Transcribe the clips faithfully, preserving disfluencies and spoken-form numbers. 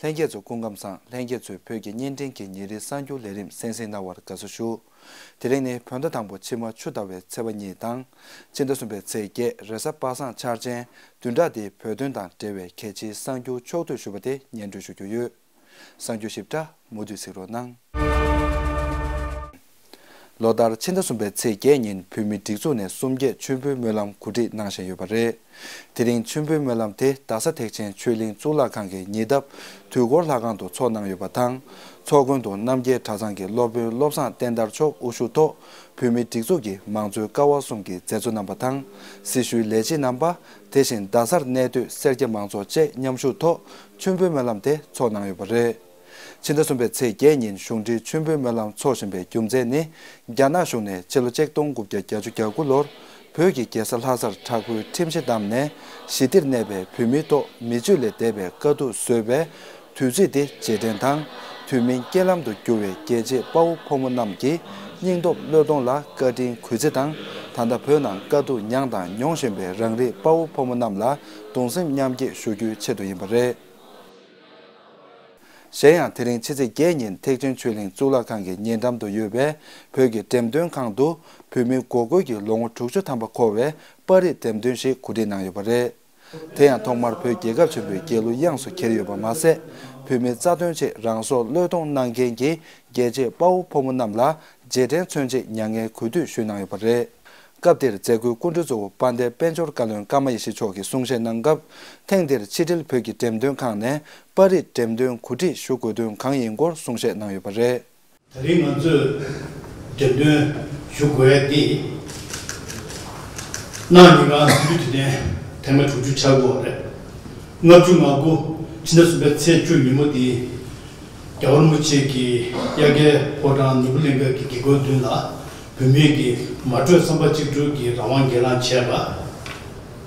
ལྷན་རྒྱས་ཚོ་སྐུ་ཁམས་བཟང་། ལྷན་རྒྱས་ཚོས་བོད་ཀྱི་བརྙན་འཕྲིན་གྱི་ཉིན་རེའི་གསར་འགྱུར་ལས་རིམ་གསན་གཟིགས་གནང་བར་དགའ་བསུ་ཞུ། དེ་རིང་ནི་བོད་ཟླ་དང་པོ་ཕྱི་མ་ཆུ་ཟླ་བའི་ཚེས་པ་གཉིས་དང་། ཕྱི་ཟླ་གསུམ་པའི་ཚེས་བརྒྱད་རེས་གཟའ་པ་སངས་འཆར་ཅན། བདུན་ཕྲག་འདིའི་བོད་དོན་དང་འབྲེལ་བའི་གལ་ཆེའི་གསར་འགྱུར་ཕྱོགས་བསྡུས་ཞུས་པ་དེ་སྙན་སྒྲོན་ཞུ་རྒྱུ་ཡོད། གསར་འགྱུར་ཞིབ་ཕྲ་མུ་མཐུད་གཟིགས་རོགས་གནང་། ལོ་ལྟར་ཕྱི་ཟླ་གསུམ་པའི་ཚེས་བརྒྱད་ཉིན་བོད་མིའི་སྒྲིག་འཛུགས་ནས་གསུམ་བརྒྱད་མཆོད་འབུལ་སྨོན་ལམ་གོ་སྒྲིག་གནང་བཞིན་ཡོད་པ་རེད། དེ་རིང་མཆོད་འབུལ་སྨོན་ལམ་དེ་རྡ་ས་ཐེག་ཆེན་ཆོས་གླིང་གཙུག་ལག་ཁང་གི་ཉེ་འདབས་དུས་འཁོར་ལྷ་ཁང་དུ་འཚོགས་གནང་ཡོད་པ་དང་། ཚོགས་མགོན་དུ་རྣམ་རྒྱལ་གྲྭ་ཚང་གི་སློབ་དཔོན་བློ་བཟང་བསྟན་དར་མཆོག་དབུ་བཞུགས་ཐོག་བོད་མིའི་སྒྲིག་འཛུགས་ཀྱི་མང་གཙོའི་ཀ་བ་གསུམ་གྱི་མཛད་གཙོ་རྣམ་པ་དང་། སྲི་ཞུའི་ལས་བྱེད་རྣམ་པ། དེ་བཞིན་རྡ་སར་གནས་སྡོད་སེར་སྐྱ་མང་ཚོགས་བཅས་མཉམ་ཞུགས་ཐོག་མཆོད་འབུལ་སྨོན་ལམ་དེ་འཚོགས་གནང་ཡོད་པ་རེད། ཕྱི་ཟླ་གསུམ་པའི་ཚེས་བརྒྱད་ཉིན་གཞུང་འབྲེལ་མཆོད་འབུལ་སྨོན་ལམ་འཚོགས་བཞིན་པའི་རྒྱུ་མཚན་ནི། རྒྱ་ནག་གཞུང་ནས་ཕྱི་ལོ་ཆིག་སྟོང་དགུ་བརྒྱ་བརྒྱད་ཅུ་གྱ་དགུ་ལོར་བོད་ཀྱི་རྒྱལ་ས་ལྷ་སར་དྲག་པོའི་ཁྲིམས་གཞི་བསྡམས་ནས་ཞི་བདེར་གནས་པའི་བོད་མིའི་ཐོག་མི་སྤྱོད་ལས་འདས་པའི་དཀའ་སྡུག་བཟོས་པའི་དུས་ཚིགས་འདི་རྗེས་དྲན་དང་། དུས་མིན་རྐྱེན་ལམ་དུ་གྱུར་བའི་རྒྱལ་གཅེས་དཔའ་བོ་ཕོ་མོ་རྣམས་ཀྱི་སྙིང་སྟོབས་བློས་གཏོང་ལ་བཀའ་དྲིན་གུས་བརྩི་དང་། ད་ལྟ་བོད་ནང་དཀའ་སྡུག་མྱངས་དང་མྱོང་བཞིན་པའི་རང་རིགས་དཔའ་བོ་ཕོ་མོ་རྣམས་ལ་གདུང་སེམས་མཉམ་སྐྱེད་ཞུ་རྒྱུའི་ཆེད་དུ་ཡིན་པ་རེད། གཞན་ཡང་། དེ་རིང་ཕྱི་ཚེས་བརྒྱད་ཉིན་ཐེག་ཆེན་ཆོས་གླིང་གཙུག་ལག་ཁང་གི་ཉེ་འགྲམ་དུ་ཡོད་པའི་བོད་ཀྱི་འགྲེམས་སྟོན་ཁང་དུ། བོད་མིའི་འགོག་རྒོལ་གྱི་ལོ་ངོ་དྲུག་ཅུ་ཐམ་པ་འཁོར་བའི་པར་རིས་འགྲེམས་སྟོན་ཞིག་གོ་སྒྲིག་གནང་ཡོད་པ་རེད། དེ་ཡང་ཐོག་མར་བོད་རྒྱལ་ཁབ་ཆེན་པོའི་རྒྱལ་གླུ་དབྱངས་སུ་གྱེར་ཡོད་པ་མ་ཟད། བོད་མིའི་རྩ་དོན་ཆེད་རང་སྲོག་བློས་གཏོང་གནང་མཁན་གྱི་རྒྱལ་གཅེས་དཔའ་བོ་ཕོ་མོ་རྣམས་ལ་རྗེས་དྲན་མཚོན་ཆེད་མྱ་ངན་གུས་འདུད་ཞུས་གནང་ཡོད་པ་རེད། སྐབས་དེར་མཛད་སྒོའི་སྐུ་མགྲོན་གཙོ་བོ་དཔལ་ལྡན་དཔལ་འབྱོར་བཀའ་བློན་ཀརྨ་ཡེ་ཤེས་མཆོག་གིས་གསུང་བཤད་གནང་སྐབས། ཐེངས་འདིར་ཕྱི་དྲིལ་བོད་ཀྱི་འགྲེམས་སྟོན་ཁང་ནས་པར་རིས་འགྲེམས་སྟོན་གོ་སྒྲིག་ཞུ་དགོས་དོན་གང་ཡིན་སྐོར་གསུང་བཤད་གནང་ཡོད་པ་རེད། ད་རིང་ང་ཚོས་འགྲེམས་སྟོན་ཞུ་དགོས་ཡ་དེ། གནངས་ཉིན་གང་སྲིད་འདུས་དུས་སྟོན་ཐེངས་མ་དྲུག་ཅུ་ཆགས་ཡོད་རེད། ལྔ་བཅུ་ང་དགུ་ཕྱི་ཟླ་གསུམ་པའི་ཚེས་བཅུ་ཉིན་མོ་དེ། རྒྱལ་བ་རིན་པོ་ཆེ་གིས་དབྱར་ཁའི་ཕོ་བྲང་ནོར་བུ་གླིང་ཁའི་དགེ་སྐོས་མདུན་ལ། བོད་མི་གི་མ་གྲོས་བསམ་པ་གཅིག་གྲོས་ཀྱི་རང་དབང་སྒེར་ལངས་བྱས་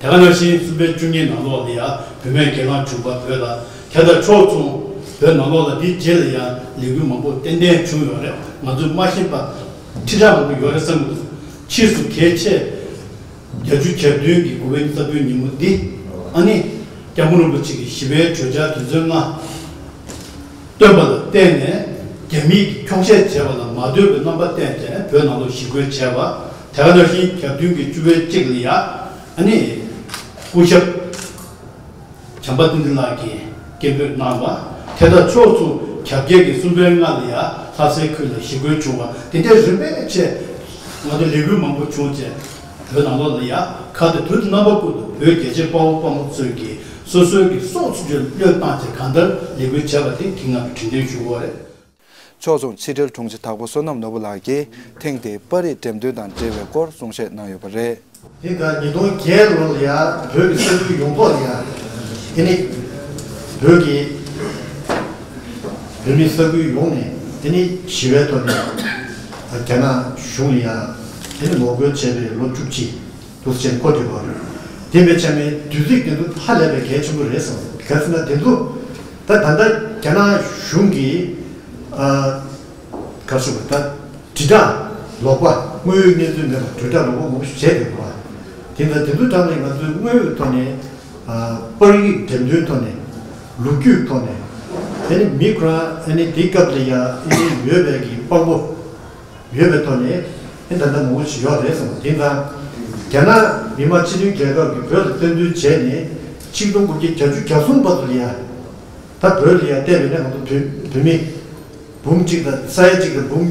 པ། དེ་ག་ནང་བཞིན་གསུམ་པའི་བཅུ་གཉིས་ནང་ལོགས་ལ་ཡང་བོད་མིའི་སྒེར་ལངས་བྱུང་བ་བོད་ལ་དེ་ལྟར་ཕྱོགས་མཚུངས་བོད་ནང་ལོགས་ལ་འདིའི་རྗེས་ལ་ཡང་ལས་འགུལ་མང་པོ་ཏན་ཏན་བྱུང་ཡོད་རེད། ང་ཚོས་མ་ཤེས་པ་ཁྲི་ཕྲག་མང་པོ་ཡོད་རེད་བསམ་གྱི་འདུག་ཕྱིས་སུ་གལ་ཆེ་བརྒྱད་ཅུ་གྱ་བདུན་གྱི་དགུ་པའི་ཉི་ཤུ་རྩ་བདུན་ཉིན་མོ་འདི་ཨ་ནི་སྐྱབས་མགོན་རིན་པོ་ཆེ་གི་ཞི་བའི་གྲོས་འཆར་དོན་ཚན་ལྔ། བཏོན་པ་ལ་བརྟེན་ནས་རྒྱ་མིས་འཁྱོག་བཤད་བྱས་པ་ལ་མ་ལྟོས་པའི་རྣམ་པ་བསྟན་ཏེ་བོད་ནང་ལ་ཞི་རྒོལ་བྱས་པ། དེ་ག་ནང་བཞིན་གྱ་བདུན་གྱི་བཅུ་པའི་གཅིག་ལ་ཡ་ཨ་ནི་སྐུ་ཞབས་བྱམས་པ་བསྟན་འཛིན་ལགས་ཀྱིས་སྐད་འབོད་གནང་བ། དེ་དང་ཕྱོགས་མཚུངས་གྱ་བརྒྱད་ཀྱི་གསུམ་པའི་ལྔ་ལ་ཡ་ལྷ་སའི་ཁུལ་ལ་ཞི་རྒོལ་བྱུང་བ་དེ་འདྲའི་རིམ་པས་བྱས་ང་ཚོ་ལས་འགུལ་མང་པོ་བྱུང་རྗེས། བོད་ནང་ལོགས་ལ་ཡ་ཁ་གཏད་དུས་རྣམ་པ་ཀུན་ཏུ་བོད་རྒྱལ་གཅེས་དཔའ་བོ་དཔའ་མོ་ཚོས་ཀྱིས་སོ་སོའི་གི་སྲོག་ཚུན་ཆད་བློས་བཏང་བྱས་གང་ལྟར་ལས་འགུལ་བྱས་པ་དེ་གི་ང་ཚོས་དྲན་རྟེན་ཞུ་དགོས་རེད། ཕྱོགས་མཚུངས་ཕྱི་དྲིལ་དྲུང་ཆེ་དྭགས་པོ་བསོད་ནམས་ནོར་བུ་ལགས་ཀྱིས་ཐེངས་འདིའི་པར་རིས་འགྲེམས་སྟོན་དང་འབྲེལ་བའི་སྐོར་གསུང་བཤད་གནང་ཡོད་པ་རེད། དེ་ད་ཉིས་སྟོང་བརྒྱད་ལོ་ལ་ཡ་བོད་ཀྱི་ས་ཁུལ་ཡོངས་རྫོགས་ལ་ཡ་དེ་ནི་བོད་ཀྱི་བོད་མི་ས་ཁུལ་ཡོངས་ནས་དེ་ནི་ཞི་བའི་ཐོག་ནས་རྒྱ་ནག་གཞུང་ལ་ཡ་དེ་ནི་ངོ་རྒོལ་བྱས་པའི་ལོ་བཅུ་གཅིག་འདུག་སེ་བྱས་ནས་འཁོར་བསྡད་པ་རེད། དེ་བས་ཆ་མེད་དུས་ཚིགས་དེ་ཚོ་ཧ་ལས་པའི་གལ་ཆེན་པོ་རེད་བསམ། ག་ཟེར་ན་དེ་ཚོ་ད་ད་ལྟ་རྒྱ་ནག་གཞུང་གིས་ཨ་ག་རེ་ཟེར་དགོས་ད་དྲིལ་བསྒྲགས་ལོག་པ་དངོས་ཡོད་གནས་ཚུལ་མེད་པར་དྲིལ་བསྒྲགས་ལོག་པ་མང་པོ་ཞིག་བྱས་ཡོད་པ། དེ་ལྟར་དེ་ཚོ་དྲངས་ནས་ང་ཚོས་དངོས་ཡོད་ཐོག་ནས་ཨ་པར་རིས་འགྲེམས་སྟོན་ཐོག་ནས་ལོ་རྒྱུས་ཐོག་ནས་དེ་ནི་མི་ཁོ་རང་ཨ་ནི་དེའི་སྐབས་ལ་ཡ་ཨ་ནི་ཡོད་པའི་གི་དཔང་པོ། ཡོད་པའི་ཐོག་ནས་ཨེ་ད་ལྟ་མང་པོ་ཞིག་ཡོད་རེད་བསམ། དེ་ཙང་རྒྱ་ནག་མི་དམངས་སྤྱི་མཐུན་རྒྱལ་ཁབ་ཀྱིས་བོད་ལ་བཙན་འཛུལ་བྱས་ནས་ཆིག་སྟོང་དགུ་བརྒྱ་གྱ་བཅུ་གྱ་གསུམ་བར་དུ་ལ་ཡ་ད་བོད་ལ་ཡ་བལྟས་པས་ན་ང་ཚོ་བོད་བོད་མི་འབུམ་གཅིག་དང་ས་ཡ་གཅིག་དང་འབུམ་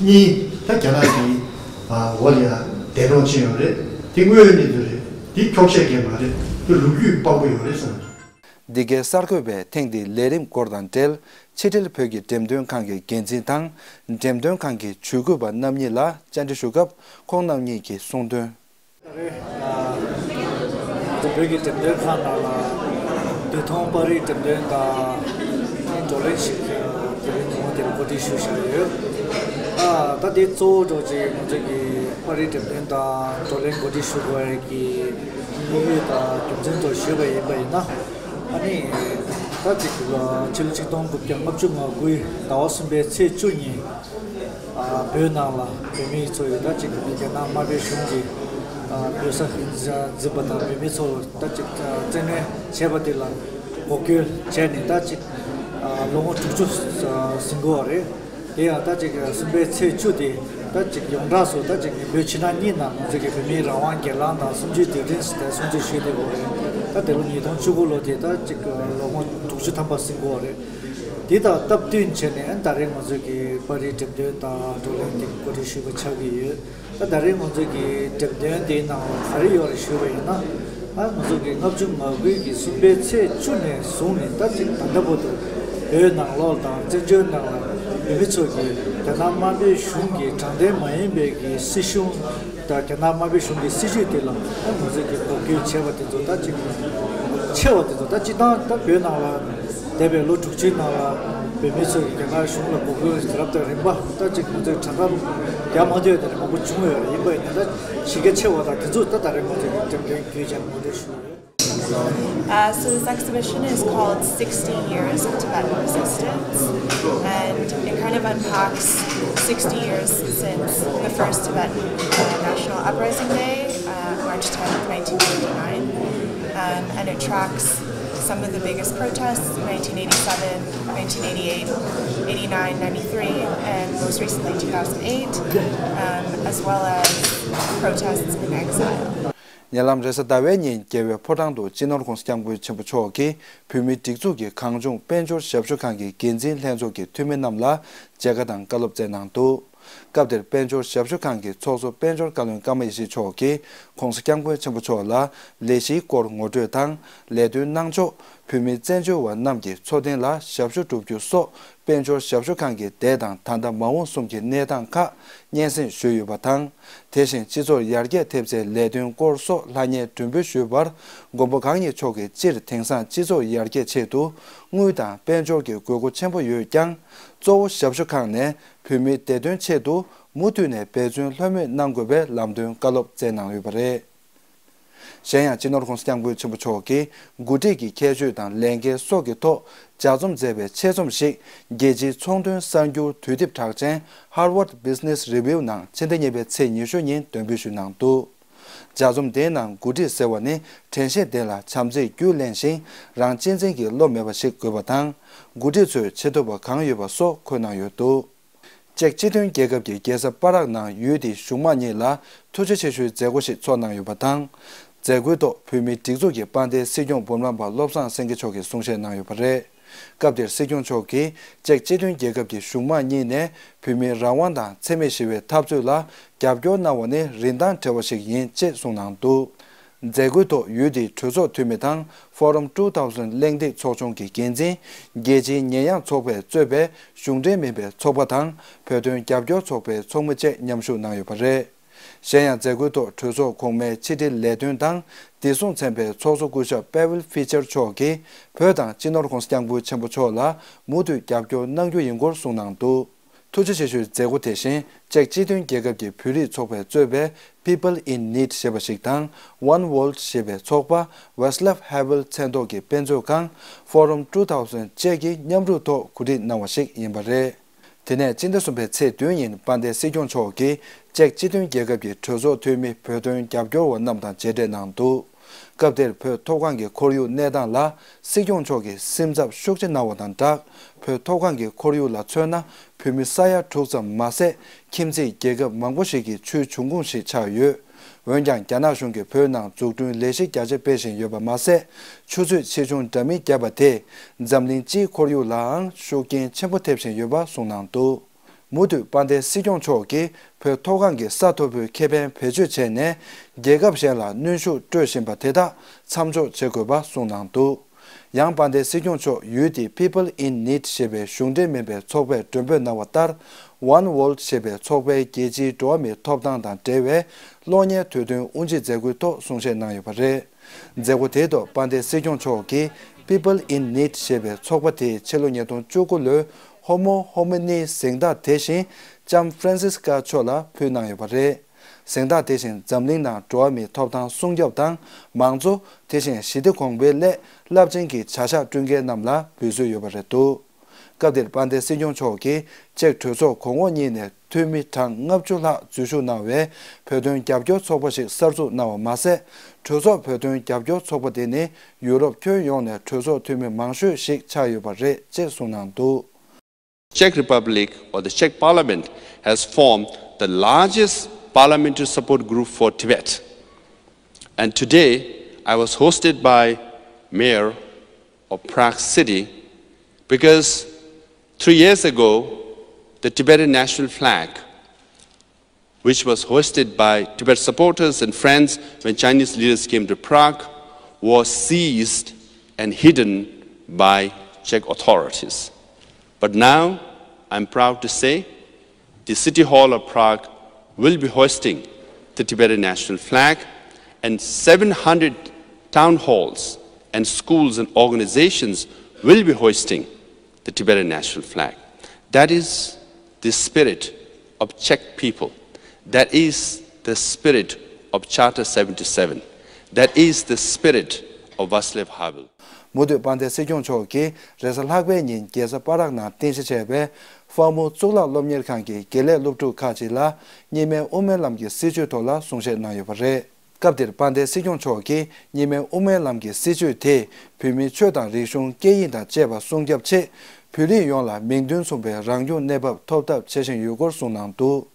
གཉིས་ད་རྒྱ་ནག་གི་འོག་ལ་ཡ་འདས་གྲོངས་ཕྱིན་ཡོད་རེད། དེ་དངོས་ཡོད་གནས་ཚུལ་རེད། དེ་འཁྱོག་བཤད་སྐད་མ་རེད། དེ་ལོ་རྒྱུས་དཔང་པོ་ཡོད་རེད་བསམ། འདི་གའི་གསར་འགོད་པས་ཐེངས་འདིའི་ལས་རིམ་སྐོར་དང་འབྲེལ་ཕྱི་དྲིལ་བོད་ཀྱི་འགྲེམས་སྟོན་ཁང་གི་འགན་འཛིན་དང་འགྲེམས་སྟོན་ཁང་གི་ཇུས་འགོད་པ་རྣམ་གཉིས་ལ་བཅར་འདྲི་ཞུ་སྐབས་ཁོང་རྣམ་གཉིས་ཀྱིས་གསུངས་དོན། ད་རེས་ང་ཚོ་བོད་ཀྱི་འགྲེམས་སྟོན་ཁང་ནང་ལ་དུས་ཐུང་པར་རིས་འགྲེམས་སྟོན་དང་བགྲོ་གླེང་ཞིག་དེ་རིང་ཉིན་མོ་དེར་གོ་སྒྲིག་ཞུས་བཞག་ཡོད། ད་དེ་གཙོ་བོ་འདྲ་བོ་ཅིག་ང་ཚོ་གི་པར་རིས་འགྲེམས་སྟོན་དང་བགྲོ་གླེང་གོ་སྒྲིག་ཞུ་དགོས་ཡ་གི་དམིགས་ཡུལ་དང་རྒྱུ་མཚན་སྐོར་ཞུས་པ་ཡིན་པ་ཡིན་ན། ཨ་ནི། ད་ཅིག་ཕྱི་ལོ་ཆིག་སྟོང་དགུ་བརྒྱ་ལྔ་བཅུ་ང་དགུའི་ཟླ་བ་གསུམ་པའི་ཚེས་བཅུ་ཉིན། ཨ་བོད་ནང་ལ་བོད་མི་ཚོ་ཡིས་ད་ཅིག་རྒྱ་ནག་དམར་པོའི་གཞུང་གིས་ཨ་བོད་ས་འཛིན་པ་དང་བོད་མི་ཚོ་ལ་ད་ཅིག་བཙན་གནོན་བྱས་པ་དེ་ལ་འགོག་རྒོལ་བྱས་ནས་ད་ཅིག་ ལོ་ངོ་དྲུག་ཅུ་ཟིན་གོ་བ་རེད། དེ་ཡང་ད་ཅིག་གསུམ་པའི་ཚེས་བཅུ་དེ་ད་ཅིག་ཡོངས་གྲགས་སུ་ད་ཅིག་ཉིན་མོའི་ཕྱི་ནང་གཉིས་ནང་ང་ཚོ་གི་བོད་མིའི་རང་དབང་སྒེར་ལངས་དང་གསུམ་བཅུའི་དུས་དྲན་ཟེར་ཏེ་སྲུང་བརྩི་ཞུས་བསྡད་ཡོད་རེད། ད་དེ་ལོ་ཉིས་སྟོང་བཅུ་དགུ་ལོ་དེ་ད་ཅིག་ལོ་ངོ་དྲུག་ཅུ་ཐམ་པ་ཟིན་གོ་བ་རེད། དེ་དང་སྟབས་བསྟུན་བྱས་ནས་ད་རེས་ང་ཚོ་གི་པར་རིས་འགྲེམས་སྟོན་དང་བགྲོ་གླེང་དེ་གོ་སྒྲིག་ཞུས་པ་ཆགས་ཀྱི་ཡོད། ད་ད་རེས་ང་ཚོ་གི་འགྲེམས་སྟོན་དེའི་ནང་ལ་ག་རེ་ཡོད་རེད་ཞུས་པ་ཡིན་ན། ད་ང་ཚོ་གི་ལྔ་བཅུ་ང་དགུའི་གི་གསུམ་པའི་ཚེས་བཅུ་ནས་བཟུང་ནས་ད་ཅིག་ད་ལྟ་བར་དུ་བོད་ནང་ལོགས་དང་བཙན་བྱོལ་ནང་ལ་བོད་མི་ཚོ་གིས་རྒྱ་ནག་དམར་པོའི་གཞུང་གི་དྲང་བདེན་མ་ཡིན་པའི་གི་སྲིད་གཞུང་དང་རྒྱ་ནག་དམར་པོའི་གཞུང་གི་སྲིད་བྱུས་དེ་ལ་ད་ང་ཚོ་གི་འབོད་སྐུལ་བྱས་པ་དེ་ཚོ་ད་ཅིག་ཆེ་བ་དེ་ཚོ་ད་སྤྱིར་བཏང་ད་བོད་ནང་ལ། འདས་པའི་ལོ་དྲུག་ཅུའི་ནང་ལ་བོད་མི་ཚོས་རྒྱ་གར་གཞུང་ལ་འབོད་སྐུལ་རབ་དང་རིམ་པ་ད་ཅིག་ང་ཚོས་གྲངས་ཀ་རྒྱ་མ་ཐོས་དེ་འདྲ་མང་པོ་བྱུང་ཡོད་རེད། ཡིན་པ་ཡིན་ན་ད་གཞི་རྒྱ་ཆེ་བ་དང་དེ་ཚོ་ད་ད་རེས་ང་ཚོས་འགྲེམས་སྟོན་བརྒྱུད་བྱས་ངོ་སྤྲོད་ཞུ་ཡོད། Uh, so this exhibition is called sixty Years of Tibetan Resistance, and it kind of unpacks sixty years since the first Tibetan uh, National Uprising Day, uh, March tenth, nineteen ninety-nine, um, and it tracks some of the biggest protests, nineteen eighty-seven, nineteen eighty-eight, eighty-nine, ninety-three, and most recently two thousand eight, um, as well as protests in exile. ཉེ་ལམ་རེས་གཟའ་ཟླ་བའི་ཉིན་རྒྱལ་བའི་ཕོ་བྲང་དུ་སྤྱི་ནོར་༧གོང་ས་༧སྐྱབས་མགོན་ཆེན་པོ་མཆོག་གིས་བོད་མིའི་སྒྲིག་འཛུགས་ཀྱི་གངས་ལྗོངས་དཔལ་འབྱོར་ཞབས་ཞུ་ཁང་གི་འགན་འཛིན་ལྷན་ཚོགས་ཀྱི་འཐུས་མི་རྣམས་ལ་མཇལ་ཁ་དང་བཀའ་སློབ་སྩལ་གནང་འདུག་སྐབས་དེར་དཔལ་འབྱོར་ཞབས་ཞུ་ཁང་གི་ཚོགས་གཙོ་དཔལ་འབྱོར་བཀའ་བློན་ཀརྨ་ཡེ་ཤེས་མཆོག་གིས་༧གོང་ས་༧སྐྱབས་མགོན་ཆེན་པོ་མཆོག་ལ་ལས་གཞིའི་སྐོར་ངོ་སྤྲོད་དང་། ལས་དོན་གནང་ཕྱོགས། བོད་མི་བཙན་བྱོལ་བ་རྣམས་ཀྱི་འཚོ་རྟེན་ལ་ཞབས་ཞུ་བསྒྲུབ་རྒྱུ་སོགས་དཔལ་འབྱོར་ཞབས་ཞུ་ཁང་གི་འདས་དང་ད་ལྟ་མ་འོངས་གསུམ་གྱི་གནས་སྟངས་ཁག་སྙན་སེང་ཞུས་ཡོད་པ་དང་། དེ་བཞིན་སྤྱི་ཚོགས་ཡར་རྒྱས་ཐེབས་རྩའི་ལས་དོན་སྐོར་སོགས་ལྷང་ངེར་མགྲོན་འབོད་ཞུས་པར། མགོན་པོ་གང་ཉིད་མཆོག་གིས་སྤྱིར་དེང་སང་སྤྱི་ཚོགས་ཡར་རྒྱས་ཆེད་དུ་དངུལ་དང་དཔལ་འབྱོར་གྱི་དགོས་མཁོ་ཆེན་པོ་ཡོད་ཀྱང་། གཙོ་བོ་ཞབས་ཞུ་ཁང་ནས་བོད་མིའི་བདེ་དོན་ཆེད་དུ་མུ་མཐུད་ནས་འབད་བརྩོན་ལྷོད་མེད་གནང་དགོས་པའི་ལམ་སྟོན་བཀའ་སློབ་སྩལ་གནང་ཡོད་པ་རེད། གཞན་ཡང་སྤྱི་ནོར་༧གོང་ས་༧སྐྱབས་མགོན་ཆེན་པོ་མཆོག་གིས་འགོ་ཁྲིད་ཀྱི་ཁྱད་ཆོས་དང་ལས་འགན་སོགས་ཀྱི་ཐོག་ལྗགས་རྩོམ་མཛད་པའི་ཆེད་རྩོམ་ཞིག་རྒྱལ་སྤྱིའི་ཚོང་དོན་གསར་འགྱུར་དུས་དེབ་གྲགས་ཅན་Harvard Business Review ནང་ཕྱི་ཟླ་གཉིས་པའི་ཚེས་ཉི་ཤུ་ཉིན་འདོན་འབུལ་ཞུས་གནང་འདུག་ལྗགས་རྩོམ་དེའི་ནང་འགོ་ཁྲིད་ཟེར་བ་ནི་དྲན་ཤེས་ལྡན་ལ་བྱམས་བརྩེའི་རྒྱུས་ལེན་ཞིང་། རང་གཅེས་འཛིན་གྱི་བློ་མེད་པ་ཞིག་དགོས་པ་དང་། འགོ་ཁྲིད་ཚོས་བྱེད་ཐུབ་པ་གང་ཡོད་པ་སོགས་འཁོད་གནང་ཡོད་འདུག་ཅེཀ་སྤྱི་མཐུན་རྒྱལ་ཁབ་ཀྱི་རྒྱལ་ས་པ་རག་ནང་ཡུལ་དེའི་གཞུང་དམངས་གཉིས་ལ་ཐུགས་རྗེ་ཆེ་ཞུའི་མཛད་སྒོ་ཞིག་ཚོགས་གནང་ཡོད་པ་དང་། མཛད་སྒོའི་ཐོག་བོད་མིའི་སྒྲིག་འཛུགས་ཀྱི་དཔལ་ལྡན་སྲིད་སྐྱོང་འབུམ་རམས་པ་བློ་བཟང་སེང་གེ་མཆོག་གིས་གསུང་བཤད་གནང་ཡོད་པ་རེད། སྐབས་དེར་སྲིད་སྐྱོང་མཆོག་གིས་ཅེཀ་སྤྱི་མཐུན་རྒྱལ་ཁབ་ཀྱི་གཞུང་དམངས་གཉིས་ནས་བོད་མིའི་རང་དབང་དང་འཚེ་མེད་ཞི་བའི་འཐབ་རྩོད་ལ་རྒྱབ་སྐྱོར་གནང་བ་ནི་རིན་ཐང་བྲལ་བ་ཞིག་ཡིན་ཅེས་གསུངས་གནང་འདུག་མཛད་སྒོའི་ཐོག་ཡུལ་དེའི་གྲོས་ཚོགས་འཐུས་མི་དང་Forum two thousand གླེང་སྟེགས་ཚོགས་ཆུང་གི་འགན་འཛིན། རྒྱལ་སྤྱིའི་ཉེས་ཡངས་ཚོགས་པས་གཙོས་པའི་གཞུང་འབྲེལ་མིན་པའི་ཚོགས་པ་དང་བོད་དོན་རྒྱབ་སྐྱོར་ཚོགས་པའི་ཚོགས་མི་བཅས་མཉམ་ཞུགས་གནང་ཡོད་པ་རེད། གཞན་ཡང་མཛད་སྒོའི་ཐོག་གྲོས་ཚོགས་གོང་མའི་ཕྱི་དྲིལ་ལས་དོན་དང་བདེ་སྲུང་ཚན་པའི་ཚོགས་གཙོ་སྐུ་ཞབས་པེ་ཝིལ་ཧྥི་ཆར་མཆོག་གིས་བོད་དང་སྤྱི་ནོར་༧གོང་ས་༧སྐྱབས་མགོན་ཆེན་པོ་མཆོག་ལ་མུ་མཐུད་རྒྱབ་སྐྱོར་གནང་རྒྱུ་ཡིན་སྐོར་གསུངས་གནང་འདུག་ཐུགས་རྗེ་ཆེ་ཞུའི་མཛད་སྒོ་དེ་བཞིན་ཅེཀ་སྤྱི་མཐུན་རྒྱལ་ཁབ་ཀྱི་བོད་རིགས་ཚོགས་པས་གཙོས་པའི་People in Need ཞེས་པ་ཞིག་དང་One World ཞེས་པའི་ཚོགས་པ་Václav Havel མཚན་ཐོག་གི་དཔེ་མཛོད་ཁང་Forum two thousand བཅས་ཀྱིས་མཉམ་རུབ་ཐོག་གོ་སྒྲིག་གནང་བ་ཞིག་ཡིན་པ་རེད། དེ་ནས་སྤྱི་ཟླ་གསུམ་པའི་ཚེས་བདུན་ཉིན་དཔལ་ལྡན་སྲིད་སྐྱོང་མཆོག་གིས་ཅེཀ་སྤྱི་མཐུན་རྒྱལ་ཁབ་ཀྱི་གྲོས་ཚོགས་འཐུས་མི་བོད་དོན་རྒྱབ་སྐྱོར་བ་རྣམས་དང་མཇལ་འཕྲད་གནང་འདུག་སྐབས་དེར་བོད་མཐོ་སྒང་གི་ཁོར་ཡུག་གནས་སྟངས་ལ་སྲིད་སྐྱོང་མཆོག་གིས་སེམས་འཚབ་ཤུགས་ཆེ་གནང་བ་དང་སྦྲགས། བོད་མཐོ་སྒང་གི་ཁོར་ཡུག་ལ་མཚོན་ན། བོད་མི་ས་ཡ་དྲུག་ཙམ་མ་ཟད། ཁྱིམ་མཚེས་རྒྱལ་ཁབ་མང་པོ་ཞིག་གི་ཆུའི་འབྱུང་ཁུངས་ཤིག་ཆགས་ཡོད། འོན་ཀྱང་། རྒྱ་ནག་གཞུང་གིས་བོད་ནང་འཛུགས་སྐྲུན་ལས་གཞི་རྒྱ་ཆེ་སྤེལ་བཞིན་ཡོད་པ་མ་ཟད། ཆུ་མཛོད་ཆེ་ཆུང་འདྲ་མིན་བརྒྱབ་པ་དེས། འཛམ་གླིང་སྤྱིའི་ཁོར་ཡུག་ལའང་ཤུགས་རྐྱེན་ཆེན་པོ་ཐེབས་བཞིན་ཡོད་པ་གསུངས་གནང་འདུག་མུ་མཐུད་དཔལ་ལྡན་སྲིད་སྐྱོང་མཆོག་གིས་བོད་མཐོ་སྒང་གི་ས་མཐོ་པོའི་ཁེ་ཕན་བེད་སྤྱོད་བྱས་ནས། རྒྱལ་ཁབ་གཞན་ལ་གནོན་ཤུགས་སྤྲོད་བཞིན་པ་དེ་དག་མཚམས་འཇོག་བྱེད་དགོས་པ་གསུངས་གནང་འདུག་ཡང་དཔལ་ལྡན་སྲིད་སྐྱོང་མཆོག་ཡུལ་དེའི་People in Need ཞེས་པའི་གཞུང་འབྲེལ་མིན་པའི་ཚོགས་པས་མགྲོན་འབོད་གནང་བ་ལྟར། One World ཞེས་པའི་ཚོགས་པའི་རྒྱལ་སྤྱིའི་འགྲོ་བ་མིའི་ཐོབ་ཐང་དང་འབྲེལ་བའི་གློག་བརྙན་དུས་སྟོན་དབུ་འབྱེད་མཛད་སྒོའི་ཐོག་གསུང་བཤད་གནང་ཡོད་པ་རེད། མཛད་སྒོ་དེའི་ཐོག་དཔལ་ལྡན་སྲིད་སྐྱོང་མཆོག་གིས་People in Need ཞེས་པའི་ཚོགས་པ་དེས་ཕྱི་ལོ་ཉིས་སྟོང་བཅུ་དགུ་ལོའི་ཧོ་མོ་ཧོ་མི་ནི་གཟེངས་རྟགས་དེ་བཞིན་ལྕམ་ཧྥ་རན་སིས་ཀ་མཆོག་ལ་ཕུལ་གནང་ཡོད་པ་རེད། གཟེངས་རྟགས་དེ་བཞིན་འཛམ་གླིང་ནང་འགྲོ་བ་མིའི་ཐོབ་ཐང་སྲུང་སྐྱོབ་དང་མང་གཙོ། དེ་བཞིན་ཞི་བདེ་གོང་འཕེལ་སླད་རླབས་ཆེན་གྱི་བྱ་གཞག་བསྐྲུན་མཁན་རྣམས་ལ་འབུལ་སྲོལ་ཡོད་པ་རེད་འདུག་སྐབས་དེར་དཔལ་ལྡན་སྲིད་སྐྱོང་མཆོག་གིས་ཅེཀ་གྲོས་ཚོགས་གོང་འོག་གཉིས་ནས་འཐུས་མི་གྲངས་ལྔ་བཅུ་ལྷག་འཛུལ་ཞུགས་གནང་བའི་བོད་དོན་རྒྱབ་སྐྱོར་ཚོགས་པ་ཞིག་གསར་འཛུགས་གནང་བ་མ་ཟད། གྲོས་ཚོགས་བོད་དོན་རྒྱབ་སྐྱོར་ཚོགས་པ་དེ་ནི་ཡུ་རོབ་ཁྱོན་ཡོངས་ནས་གྲོས་ཚོགས་འཐུས་མི་མང་ཤོས་ཤིག་ཆགས་ཡོད་པ་རེད་ཅེས་གསུངས་གནང་འདུག། Czech Republic or the Czech Parliament has formed the largest parliamentary support group for Tibet. And today, I was hosted by Mayor of Prague City because three years ago, the Tibetan national flag, which was hoisted by Tibet supporters and friends when Chinese leaders came to Prague, was seized and hidden by Czech authorities. But now, I'm proud to say, the City Hall of Prague will be hoisting the Tibetan national flag, and seven hundred town halls and schools and organizations will be hoisting the Tibetan national flag. That is the spirit of Czech people. That is the spirit of Charter seventy-seven. That is the spirit of Václav Havel. མུ་མཐུད་དཔལ་ལྡན་སྲིད་སྐྱོང་མཆོག་གིས་རེས་གཟའ་ལྷག་པའི་ཉིན་རྒྱལ་ས་པ་རག་ནང་རྟེན་གཞི་བྱས་པའི་ཧྥ་མུ་གཙུག་ལག་སློབ་གཉེར་ཁང་གི་དགེ་ལས་སློབ་ཕྲུག་ཁག་ཅིག་ལ་གཉིས་སྨན་དབུ་མའི་ལམ་གྱི་སྲིད་བྱུས་ཐོག་ལ་གསུང་བཤད་གནང་ཡོད་པ་རེད། སྐབས་དེར་དཔལ་ལྡན་སྲིད་སྐྱོང་མཆོག་གིས་གཉིས་སྨན་དབུ་མའི་ལམ་གྱི་སྲིད་བྱུས་དེས་བོད་མིའི་ཆོས་དང་རིག་གཞུང་སྐད་ཡིག་དང་བཅས་པ་སྲུང་སྐྱོབ་ཆེད། བོད་རིགས་ཡོངས་ལ་མིང་དོན་མཚུངས་པའི་རང་སྐྱོང་གནས་བབ་ཐོབ་ཐབས་བྱེད་བཞིན་ཡོད་སྐོར་གསུངས་གནང་འདུག།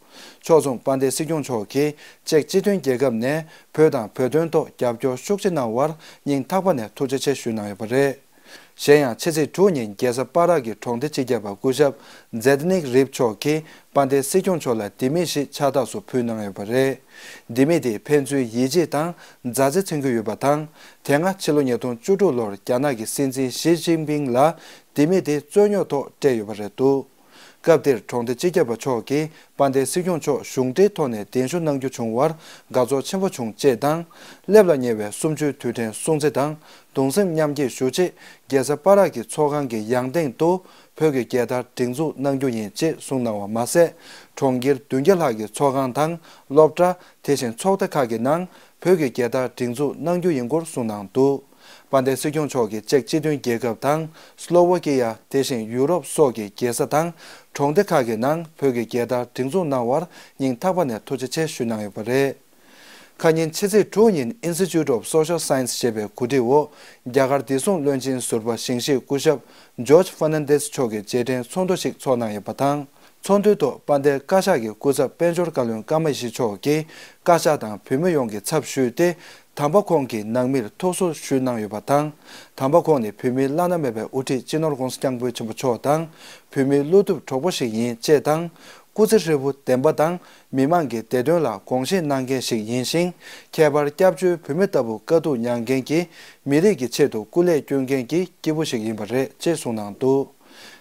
ཕྱོགས་མཚུངས་དཔལ་ལྡན་སྲིད་སྐྱོང་མཆོག་གིས་ཅེཀ་སྤྱི་མཐུན་རྒྱལ་ཁབ་ནས་བོད་དང་བོད་དོན་ཐོག་རྒྱབ་སྐྱོར་ཤུགས་ཆེ་གནང་བར་སྙིང་ཐག་པ་ནས་ཐུགས་རྗེ་ཆེ་ཞུས་གནང་ཡོད་པ་རེད། གཞན་ཡང་ཕྱི་ཚེས་དྲུག་ཉིན་རྒྱལ་ས་པ་རག་གི་གྲོང་སྡེ་སྤྱི་ཁྱབ་པ་སྐུ་ཞབས་ཛེ་ཏི་ནིག་རིབ་མཆོག་གིས་དཔལ་ལྡན་སྲིད་སྐྱོང་མཆོག་ལ་ལྡེ་མིག་བཞི་ཕྱག་རྟགས་སུ་ཕུལ་གནང་ཡོད་པ་རེད། ལྡེ་མིག་དེ་ཕན་ཚུན་ཡིད་ཆེས་དང་མཛའ་བརྩེ་མཚོན་གྱི་ཡོད་པ་དང་། དེ་སྔ་ཕྱི་ལོ་ཉིས་སྟོང་བཅུ་དྲུག་ལོར་རྒྱ་ནག་གི་སྲིད་འཛིན་ཞི་ཅིན་ཕིང་ལ་ལྡེ་མིག་དེ་རྩོད་རྙོག་ཐོག་སྤྲད་ཡོད་པ་རེད་འདུག། སྐབས་དེར་གྲོང་སྡེ་སྤྱི་ཁྱབ་པ་མཆོག་གིས་དཔལ་ལྡན་སྲིད་སྐྱོང་མཆོག་གཞུང་འབྲེལ་ཐོག་ནས་གདན་ཞུ་གནང་རྒྱུ་བྱུང་བར་དགའ་ཚོར་ཆེན་པོ་བྱུང་ཅེས་དང་། སླེབས་ལ་ཉེ་བའི་གསུམ་བཅུའི་དུས་དྲན་སྲུང་བརྩི་དང་གདུང་སེམས་མཉམ་སྐྱེད་ཞུ་ཆེད་རྒྱལ་ས་པ་རག་གི་ཚོགས་ཁང་གི་ཡང་སྟེང་དུ་བོད་ཀྱི་རྒྱལ་དར་སྒྲེང་འཛུགས་གནང་རྒྱུ་ཡིན་ཅེས་གསུངས་གནང་བ་མ་ཟད། གྲོང་ཁྱེར་བདུན་བརྒྱ་ལྷག་གི་ཚོགས་ཁང་དང་སློབ་གྲྭ། དེ་བཞིན་ཚོགས་སྡེ་ཁག་གི་ནང་བོད་ཀྱི་རྒྱལ་དར་སྒྲེང་འཛུགས་གནང་རྒྱུ་ཡིན་སྐོར་གསུངས་གནང་འདུག། དཔལ་ལྡན་སྲིད་སྐྱོང་མཆོག་གིས་ཅེཀ་སྤྱི་མཐུན་རྒྱལ་ཁབ་དང་སློ་ཝ་ཀི་ཡ། དེ་བཞིན་ཡུ་རོབ་སོགས་ཀྱི་རྒྱལ་ས་དང་གྲོང་སྡེ་ཁག་གི་ནང་བོད་ཀྱི་རྒྱལ་དར་སྒྲེང་འཛུགས་གནང་བར་སྙིང་ཐག་པ་ནས་ཐུགས་རྗེ་ཆེ་ཞུས་གནང་ཡོད་པ་རེད། ཁ་ཉིན་ཕྱི་ཚེས་དྲུག་ཉིན་Institute of Social Science ཞེས་པའི་གོ་སྒྲིག་འོག་རྒྱ་གར་བདེ་སྲུང་བློན་ཆེན་ཟུར་པ་ཞིང་གཤེགས་སྐུ་ཞབས་George Fernandez མཆོག་གི་རྗེས་དྲན་ཚོགས་འདུ་ཞིག་ཚོགས་གནང་ཡོད་པ་དང་། ཚོགས་འདུའི་ཐོག་དཔལ་ལྡན་བཀའ་ཤག་གི་སྐུ་ཚབ་དཔལ་འབྱོར་བཀའ་བློན་ཀརྨ་ཡེ་ཤེས་མཆོག་གིས་བཀའ་ཤག་དང་བོད་མི་ཡོངས་ཀྱི་ཚབ་ཞུས་ཏེ། དམ་པ་ཁོང་གི་ནང་མིར་ཐུགས་གསོ་ཞུས་གནང་ཡོད་པ་དང་། དམ་པ་ཁོང་ནི་བོད་མིའི་བླ་ན་མེད་པའི་དབུ་ཁྲིད་སྤྱི་ནོར་༸གོང་ས་༸སྐྱབས་མགོན་ཆེན་པོ་མཆོག་དང་། བོད་མིའི་བློ་ཐུབ་གྲོགས་པོ་ཞིག་ཡིན་ཅེས་དང་། སྐུ་ཚེ་ཧྲིལ་པོ་བདེན་པ་དང་། མི་དམངས་ཀྱི་བདེ་དོན་ལ་དགོངས་བཞེས་གནང་མཁན་ཞིག་ཡིན་ཞིང་། ཁྱད་པར་སྐྱབས་བཅོལ་བོད་མི་ལྟ་བུ་དཀའ་སྡུག་མྱངས་མཁན་གྱི་མི་རིགས་ཀྱི་ཆེད་དུ་སྐུ་ལས་བསྐྱོན་མཁན་གྱི་སྐྱེས་བུ་ཞིག་ཡིན་པ་རེད་ཅེས་གསུངས་གནང་འདུག།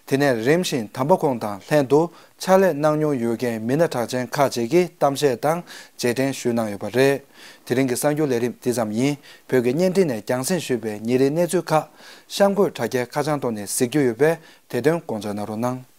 དེ་ནས་རིམ་བཞིན་དམ་པ་ཁོང་དང་ལྷན་དུ་ཕྱག་ལས་གནང་མྱོང་ཡོད་མཁན་མི་སྣ་གྲགས་ཅན་ཁག་ཅིག་གིས་གཏམ་བཤད་དང་རྗེས་དྲན་ཞུས་གནང་ཡོད་པ་རེད། དེ་རིང་གི་གསར་འགྱུར་ལས་རིམ་འདི་ཙམ་ཡིན། བོད་ཀྱི་བརྙན་འཕྲིན་ནས་རྒྱང་སྲིང་ཞུས་པའི་ཉིན་རེའི་གནས་ཚུལ་ཁག་གཤམ་འཁོད་དྲ་རྒྱའི་ཁ་བྱང་ཐོག་ནས་གཟིགས་རྒྱུ་ཡོད་པས་དེ་དོན་དགོངས་འཇགས་གནང་རོགས་གནང་།